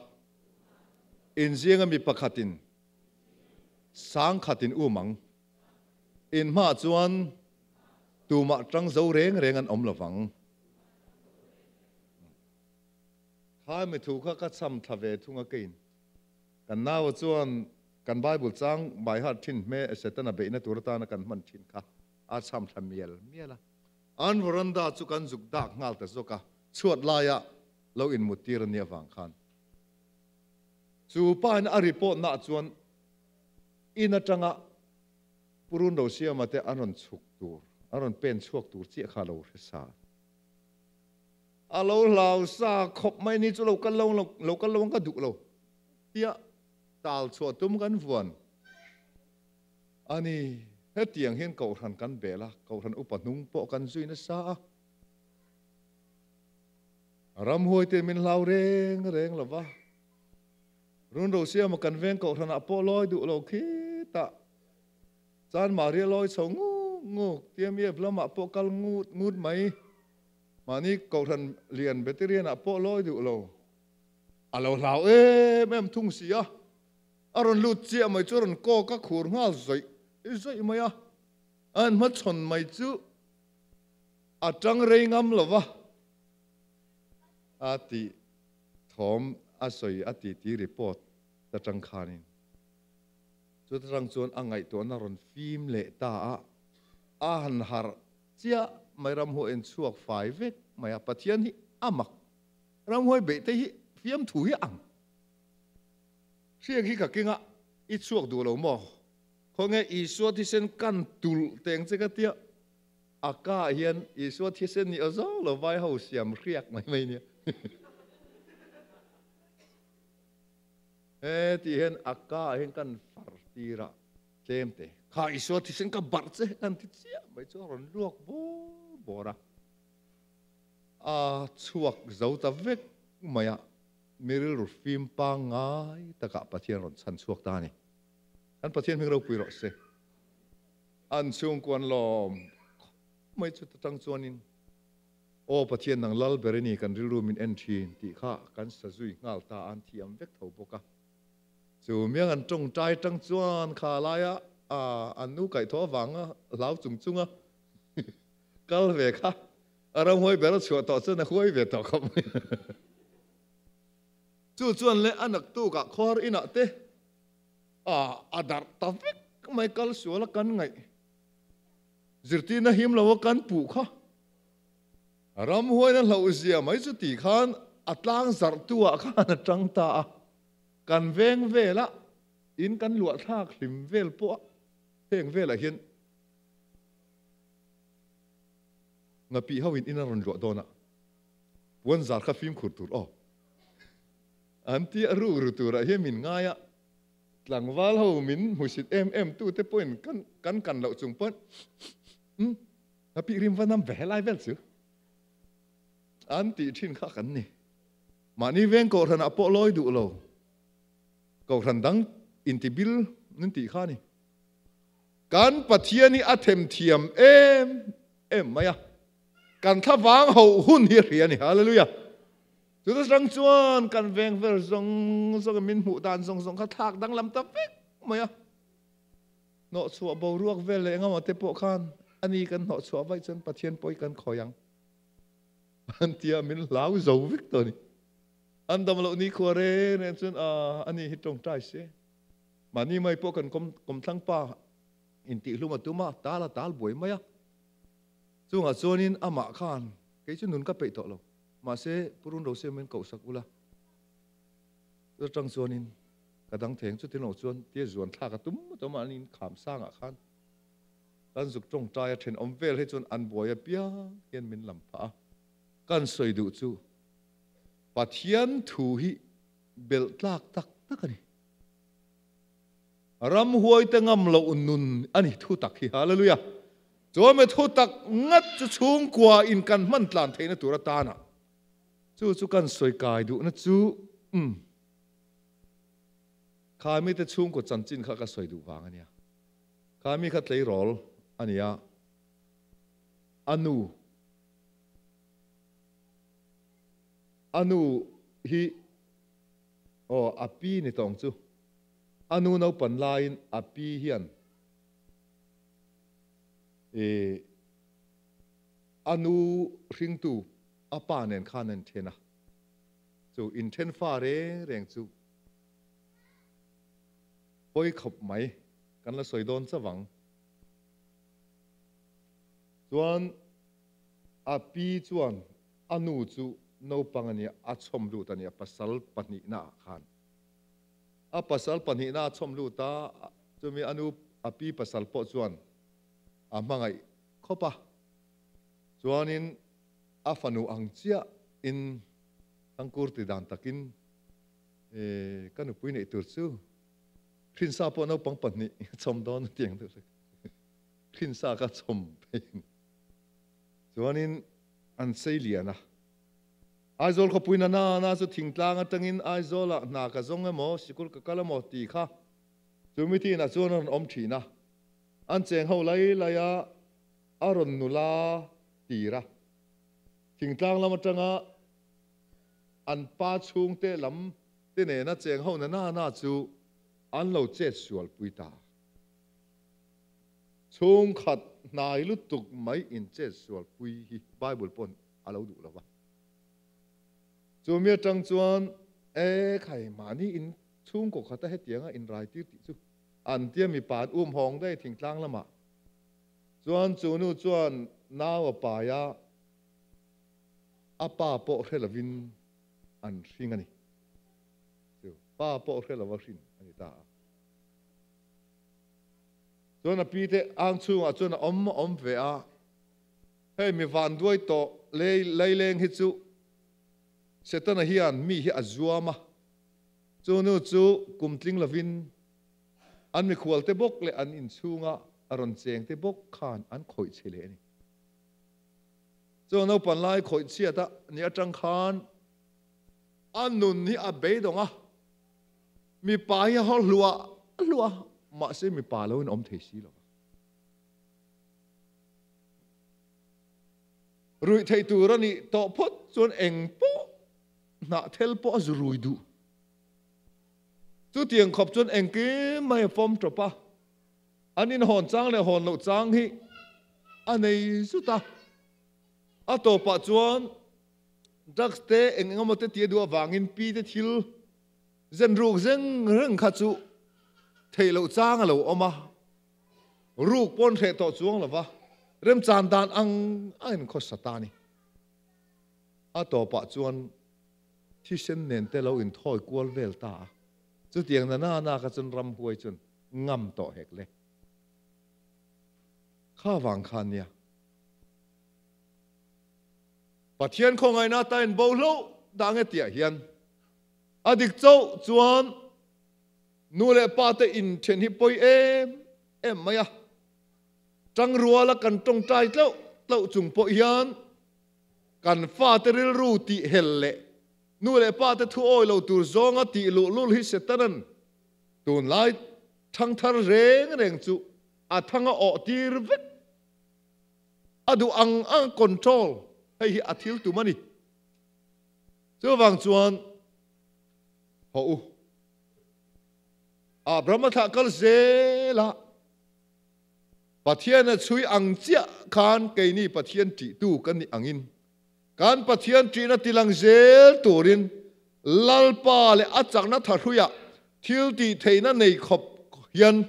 inzinga mi pakhatin sangkhatin um ang. Inhmaah chuan tumah tang zo reng reng an awm lo vang. Kha mi thu kha ka cham thla ve thung a keiin kan naua chuan kan Bible chang by heart thin hme Setana beihna tur atana kan hman thin kha a cham thla mial mial a. An veranda chu kan zuk dak nghal ta zawk a, chhuat laia lo inmut tir a nih avang khan chu pa in a report naah chuan in atanga Purun Rosiama te an rawn chhuk tur, an rawn pen chhuak tur chiah kha a lo hre sa. A lo hlau sa khawp mai ni chu lo kal lo lo kal lo ang ka duh lo tia tal chhuah tum kan vuan a ni. Hetiang hian Kohhran kan bel a, Kohhran upa hnung pawh kan zui nasa a. Ramhuai te min hlau reng reng lo va, Run Rosiama kan veng Kohhranah pawh lawi duh lo khitah Chan Maria lawi chho ngut ngut, TMEF lamah pawh kal ngut ngut mai. Mahni Kohhran lian Beterian-ah pawh lawi duh lo. A lo hlau em em thung si a, a rawn lut chiah mai chu a rawn kawk a khur nghal zawih zawih mai a, a han hmachhawn mai chu a tang rei ngam lo va, a tih thawm a sawi a titi report ta tang khanin. Chuta tang chuan a ngaihtuahna rawn fim leh ta a, a han harh chiah mai ramhuai en chhuak fai vek mai a, Pathian hi a mak, ramhuai beih te hi fiamthu hi ang. Hriak hi ka keng a, i chhuak duh lo maw? Khawnge Isua thisen kan tulh teng che ka tia, a ka ah hian Isua thisen nih aw zo lo vai ho siam hriak mai mai nia. He tih hian a ka ah hian kan far tir a, tlem te kha Isua thisen ka barh che kan ti chiah mai chu a rawn luak bawr bawr a, a chhuak zo ta vek mai a, mi rilru fim pangngai takah Pathian rawn chhan chhuak ta a ni. Kan Pathian hming ropui rawh se. An chhungkuan lawm khawp mai chu ta tang chuanin Aw Pathian nang lal ber i ni kan rilru min en thin tih kha kan sa zui nghal ta an thiam vek tho bawk a. Chu miang an tawngtai tang chuan kha laia an nu kaihthawh avanga hlau chung chunga kal ve kha a ramhuai ber a chhuah tawh chuan a huai ve tawh khawp mai. Chu chuan le a naktukah khuar inah te a darh ta vek mai kal sual a kan ngaih. Zirtirna him lo a kan puh kha ramhuaina hlauh zia mai chu tih khan a tlang zarh tu ah khan a tang ta a, kan veng vela in kan luah thlak hlim vel pawh a heng velah hian ngapih ho in in a rawn luah dawn a, puan zar kha fimkhur tur aw an ti a rukru turah hian min ngai a. Tlangval ho min hmusit em em tu te pawhin kan kan kan loh chung pawn umm nghapih rim va nam ve helai vel chu an tih thin kha kan ni. Mahni veng kohhran ah pawh lawi duh lo kohhran dang inti bil an tih kha ni. Kan Pathian hi a themthiam em em mai a, kan thlavang hoh hun hi a hria a ni. Hallelujah! Chuta chang chuan kan veng vel zawng zawng in min hmuh dan zawng zawng kha thlak danglam ta vek mai a. Hnawhchhuah boruak vel leh engemaw te pawh khan a ni kan hnawhchhuah vaih chuan Pathian pawi kan khawi ang an tia min hlau zo vek tawh a ni. An dam loh nikhua reng reng chuan a ni hi tawngtai se. Mahni mai pawh kan kawmthlang pa intihhlum a tum a, tal a tal buai mai a. Chungah chuanin amah khan kei chu nun ka peih tawh lo. Mahse, Purun Rose min kohsak ula, chu atang chuanin ka dang theng chutin lo chuan tia zuan thlak a tum tum a, an in kham sangah khan kan zuk tawngtai a thenawm vel hi chuan an buai apiang hian min lam phah a, kan sawi duh chu Pathian thu hi belh tlak tak tak a ni. Ramhuai te ngam loh nun a ni thu tak hi. Hallelujah! Chuan mi thu tak ngat chu chhungkua in kan hman tlan theihna tur atana chu chu kan sawi kai duhna chu umm kha mite chhungkaw chanchin kha ka sawi duh vang a nia. Kha mi kha tleirawl a nia, a nu a nu hi aw a pi ni tawng chu a nu naupan laiin a pi hian I a nu hringtu a pa nen khan an then a, chu inthen fa reng reng chu pawi khawp mai kan la sawi dawn chauh ang. Chuan a pi chuan a nu chu naupang a nia, a chhawm lut a nia pasal pahnihna ah khan. A pasal pahnihna a chhawm lut a, chumi a nu a pi pasal pawh chuan a hmangaih khawp a, chuanin a fanu ang chiah in Thangkur ti dan takin ka nupui neih tur chu Hrinsa pawh naupang pahnih a chhawm dawn a ti ang deuh hlek. Hrinsa ka chhawm phei a ni. Chuanin an sei lian a. Aizawl khawpui na na na chu thingtlang atangin Aizawlah hna ka zawng emaw sikul ka kal emaw tih kha chu mi thinah chuan a rawn awm thin a. An cheng ho lai lai a, a rawn nula tir a. Thingtlang lam atanga an pa chhungte lam te nena cheng ho na na na chu an lo chet sual pui ta. Chhungkhat hnai lutuk mai in chet sual pui hi Bible pawn a lo duh lo va. Chu mi atang chuan e khai mahni in chhungkaw khata hetianga inrai tir tih chu An tia mipa an um hawng daih thingtlang lamah chuan chu nu chuan nau a pai a, a pa pawh hre lovin an hring a ni. Chu pa pawh hre lova hrin a ni ta a. Chuan a pi te ang chhungah chuan a awm a awm ve a, hei mi vanduai tawh lei laileng hi chu Setana hian mi hi a zuam a, Chu nu chu kum tling lovin an mikhualte bawk leh an inchhunga a rawn chengte bawk khan an khawih chhe leh a ni. Chu naupan lai khawih chhiat a ni atang khan a nun hi a beidawng a, mipa hi a haw hluah hluah a, mahse mipa lo in awm thei si lo va. Ruih theih tur a nih tawh phawt chuan eng pawh Hnah thel pawh a zu rui duh. Chutiang khawp chuan engkim mai a fawm tawp a, an inhawn chang leh hawn loh chang hi a nei zut a. A tawpah chuan drugs te eng eng emaw te ti a duh avangin pi te thil zen ruk zeng reng kha chu theih loh chang a lo awm a, ruk pawn hreh tawh chuang lo va, remchan dan ang a inkhawsa ta a ni. A tawpah chuan thisen nen te lo inthawi kual vel ta a, chutiang na na na kha chuan ramhuai chuan ngam tawh hek le. Kha vang khan nia. Pathian khawngaihna ata in bo hloh dah nge tiah hian a dik chauh chuan. Nu leh pa te inthen hi pawi em em mai a. Tangruala kan tawngtai tlauh tlauh chung pawh hian kan fate rilru tih hel leh nu leh pa te thu awi lo tur zawnga tih luhlul hi Setanan tunlai thangthar reng reng chu a thang a awh tir vek. A duh ang ang control hei hi a thil tum a ni. Chuvang chuan haw u. Abraham a thlah kal zel a, Pathian a chhui ang chiah khan keini Pathian ṭihtu kan nih angin kan Pathian ṭihna tilang zel turin Lalpa leh a chakna thahruiah thil tih theihna nei khawp hian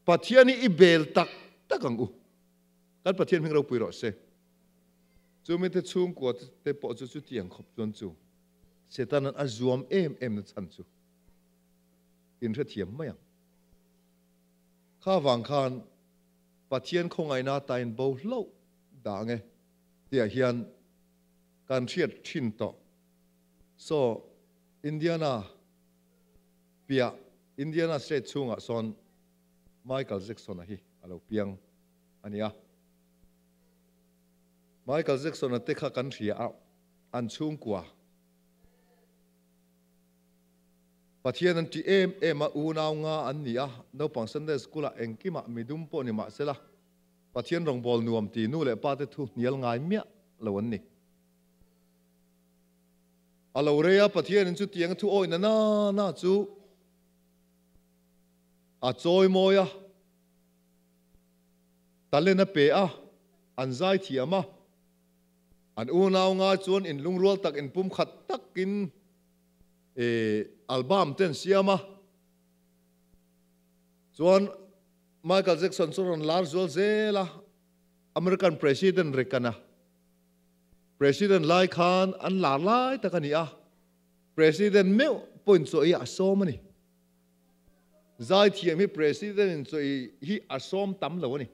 Pathian hi i bel tak tak ang u. Kan Pathian hming ropui rawh se. Chumite chhungkua te pawh chu chutiang khawp chuan chu Setanan a zuam em em na chhan chu in hrethiam mai ang. Kha vang khan Pathian khawngaihna tain bo hlauh dah ang e tihah hian kan hriat thin tawh. Saw Indiana piah Indiana state chhungah sawn Michael Jackson-a hi a lo piang a nia. Michael Jackson-a te kha kan hria a, an chhungkua. Pathian an ṭih em em a, unau nga an ni a, naupang Sunday School-ah engkimah midum pawh ni mah sela, Pathian rawngbâwl nuam ti nu leh pate thu hnial ngai miah lo an ni. A lo rei a, Pathianin chutiang thu awihna na na chu a chawimawi a, talent a pe a, an zai thiam a, an unau nga chuan inlungrual tak inpumkhat takin album te an siam a, chuan Michael Jackson chu rawn lar zual zel a, American President Reagan-a President lai khan an lar lai tak a ni a, President meuh pawhin chaw ei a sawm a ni. Zaithiam hi President in chaw ei hi a sawm tam lo a ni.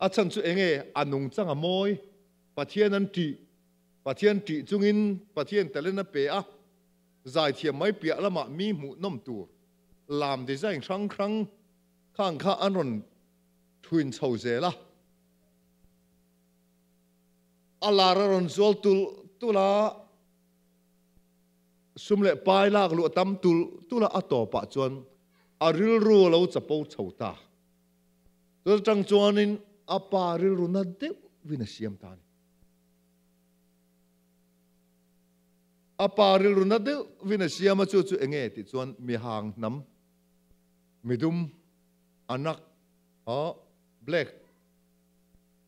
A chhan chu enge a nungchang a mawi, Pathian an ṭih, Pathian ṭih chungin Pathian talent a pe a, zaithiam mai piah lamah mi hmuhnawm tur lam design hrang hrang khang kha an rawn thuin chho zel a. A lar a rawn zual tulh tulh a, sum leh pai lak luh a tam tulh tulh a, a tawpah chuan a rilru a lo chapo chho ta. Chu atang chuanin a pa rilru na deuhvin a siam ta a ni. A pa rilru na deuhvin a siam a, chu chu enge tih chuan mihang hnam, midum, anak, black,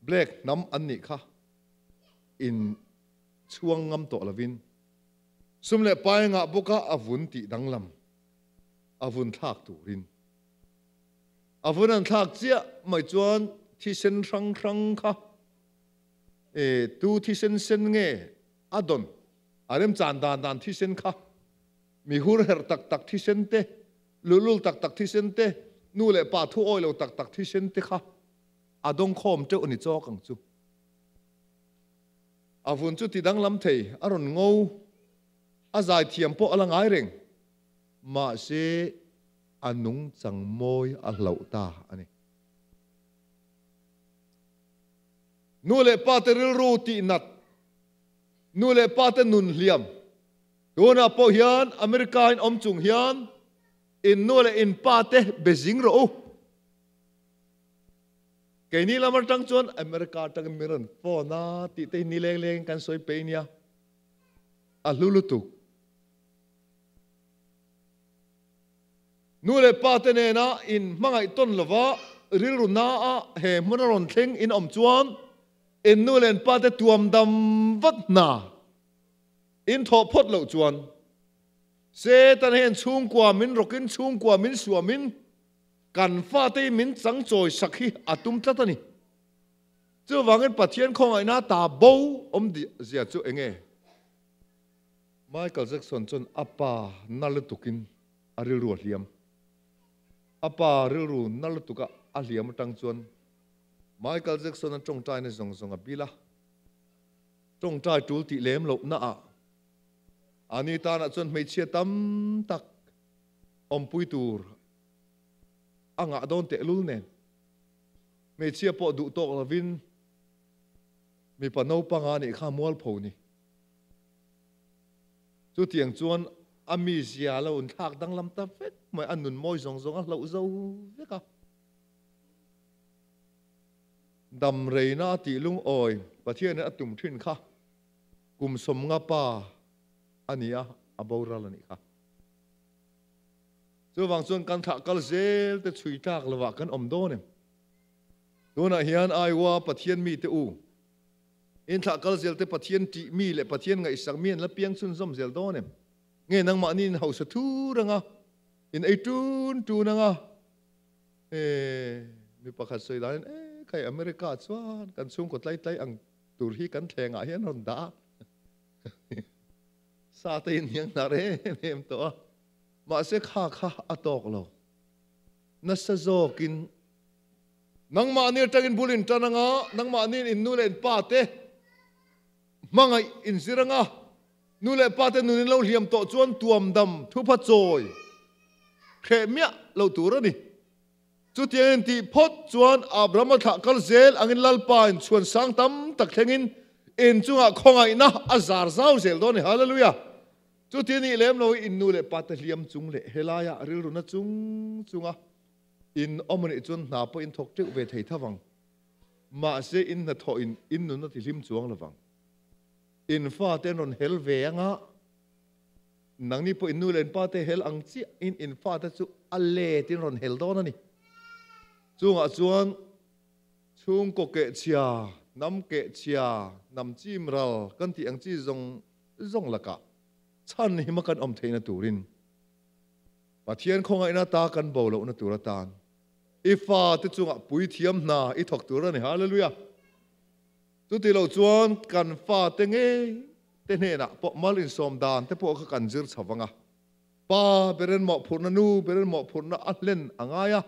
Black hnam an nih kha in chhuang ngam tawh lovin sum leh pai ngah bawka a vun tih danglam a vun thlak turin a vun an thlak chiah mai chuan thisen hrang hrang kha e tu thisen sen nge a dawn a remchan dan dan thisen kha mi hur herh tak tak thisen te luhlul tak tak thisen te nu leh pa thu awi lo tak tak thisen te kha A dawngkhawm teuh a ni chawk ang chu. A vun chu ti danglam thei, a rawn ngo, a zaithiam pawh a la ngai reng. Mahse, a nungchang mawi a hlauh ta a ni. Nu leh pa te rilru tih nat, nu leh pa te nun hliam. Tunah pawh hian America in awm chung hian in nu leh in pa te be zing rawh u. Keini lam atang chuan America atangin min rawn phone a tih te hi ni leng lengin kan sawi pei nia. A hlu lutuk. Nu leh pa te nena in hmangaih tawn lova rilru na a he hmun a rawn thleng in awm chuan in nu leh in pa te tuam dam vat hna in thawh phawt loh chuan Satan hian chhungkua min rawkin chhungkua min suamin Kan fate hi min chang chawi sak hi a tum tlat a ni. Chuvangin Pathian khawngaihna ta bo awm zia chu enge? Michael Jackson chuan a pa na lutukin a rilru a hliam. A pa rilru na lutuka a hliam atang chuan Michael Jackson-a tawngtaina zawng zawng a bil a. Tawngtai tul tih lem lohnaah ani tanah chuan hmeichhia tam tak. Awmpui tur a ngah dawn tehlul nen hmeichhia pawh duh tawk lovin mipa naupanga nih kha mualpho ni. Chutiang chuan a mizia lo inthlak danglam ta vek mai, a nun mawi zawng zawng a hlauh zo vek a. Dam reina a tih lungawi Pathianin a tum thin kha kum sawmnga pa a ni a, a boral a nih kha. Chuvang chuan kan thlah kal zel te chhui tlak lovah kan awm dawn em? Tunah hian Iowa Pathian mite u, in thlah kal zel te Pathian tih mi leh Pathian ngaihsak mi an la piang chhunzawm zel dawn em? Nge nangmahni in hausa thur anga, in ei tun tun anga? E, mi pakhat sawi danin, E, khai America chuan kan chhungkaw tlai tlai ang tur hi kan thlengah hian rawn dah a. Sa te in hiang hnar em em tawh a, mahse kha kha a tawk lo. Nasa zawkin nangmahni atangin bul in tan anga, nangmahni in nu leh in pa te hmangaih in zir anga, nu leh pa te nun in lo hliam tawh chuan tuam dam thupha chawi hreh miah lo tur a ni. Chutiang in tih phawt chuan Abrahama thlah kal zel angin Lalpa in chhuan sang tam tak thlengin in chungah khawngaihna a zar zau zel dawn a ni. Hallelujah! Chuti nih lem lo in nu leh pa te hliam chung leh helaiah rilruna chung chunga in awm a nih chuan hna pawh in thawk teuh ve thei tho vang. Mahse in hnathawh in in nun a ti hlim chuang lo vang. In fate an rawn hel ve anga Nangni pawh in nu leh in pa te hel ang chiah in in fate chu a let in rawn hel dawn a ni. Chungah chuan chhungkaw kehchhia, hnam kehchhia, hnam chim ral kan tih ang chi zawng zawng lakah chhan hima kan awm theihna turin Pathian khawngaihna ta kan bo lohna tur atan i fate chungah puithiam hna i thawk tur a ni. Hallelujah! Chuti lo chuan kan fate ngei te hnenah pawh mal insawm dan te pawh kha kan zir chho vang a. Pa beren mawhphurhna, nu beren mawhphurhna a hlen a ngai a,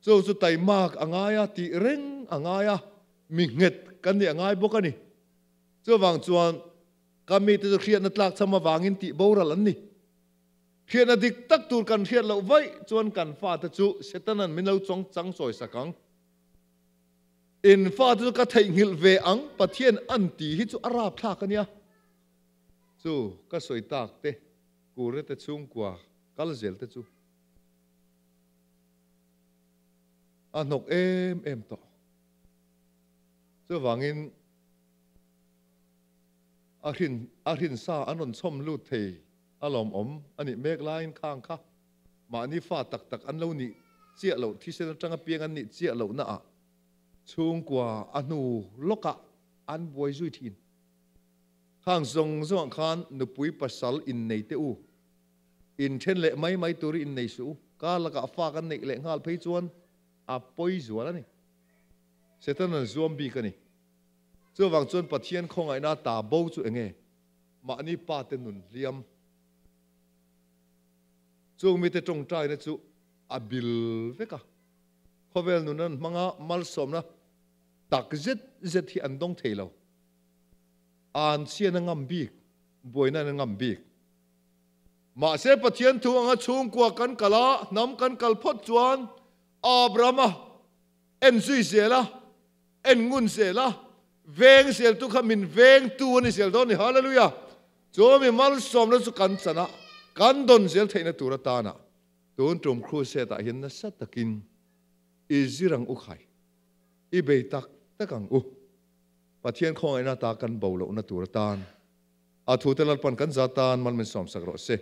chu chu taimak a ngai a, tih reng a ngai a, mi nghet kan nih a ngai bawk a ni. Chuvang chuan ka mite chu hriatna tlak cham avangin tih boral an ni. Hriatna dik tak tur kan hriat loh vaih chuan kan fate chu Setanan min lo chawng chang chawi sak ang. In fate chu ka theihnghilh ve ang, Pathian an ti hi chu a rapthlak a nia. Chu ka sawi tak te, Kure te chhungkua kal zel te chu a hnawk em em tawh. Chuvangin a hrin a hrin sa an rawn chhawm lut thei a lawmawm a nih mek laiin khang kha Mahni fa tak tak an lo nih chiah loh, thisen atanga piang an nih chiah lohna ah chhungkua a hnu lawkah an buai zui thin. Khang zawng zawngah khan nupui pasal innei teh u, inthen leh mai mai tur i innei suh u, kar lakah fa kan neih leh nghal phei chuan a pawi zual a ni. Satan an zuam bik a ni. Chuvang chuan Pathian khawngaihna ta bo chu enge? Mahni pa te nun hliam. Chung mite tawngtaina chu a bil vek a, khawvel nun an hmanga malsawmna tak zet zet hi an dawng thei lo. An chhian a ngam bik, buaina an ngam bik. Mahse Pathian thu anga chhungkua kan kal a, hnam kan kal phawt chuan Abrahama en zui zel a, en ngun zel a, veng zel tu kha min veng tu a ni zel dawn a ni. Hallelujah! Chu mi malsawmna chu kan chan a, kan dawn zel theihna tur atana tun tum crusade ah hian nasa takin i zir ang u khai, i bei tak tak ang u. Pathian khawngaihna ta kan bo lohna tur atan a thute Lalpan kan za tan mal min sawmsak rawh se.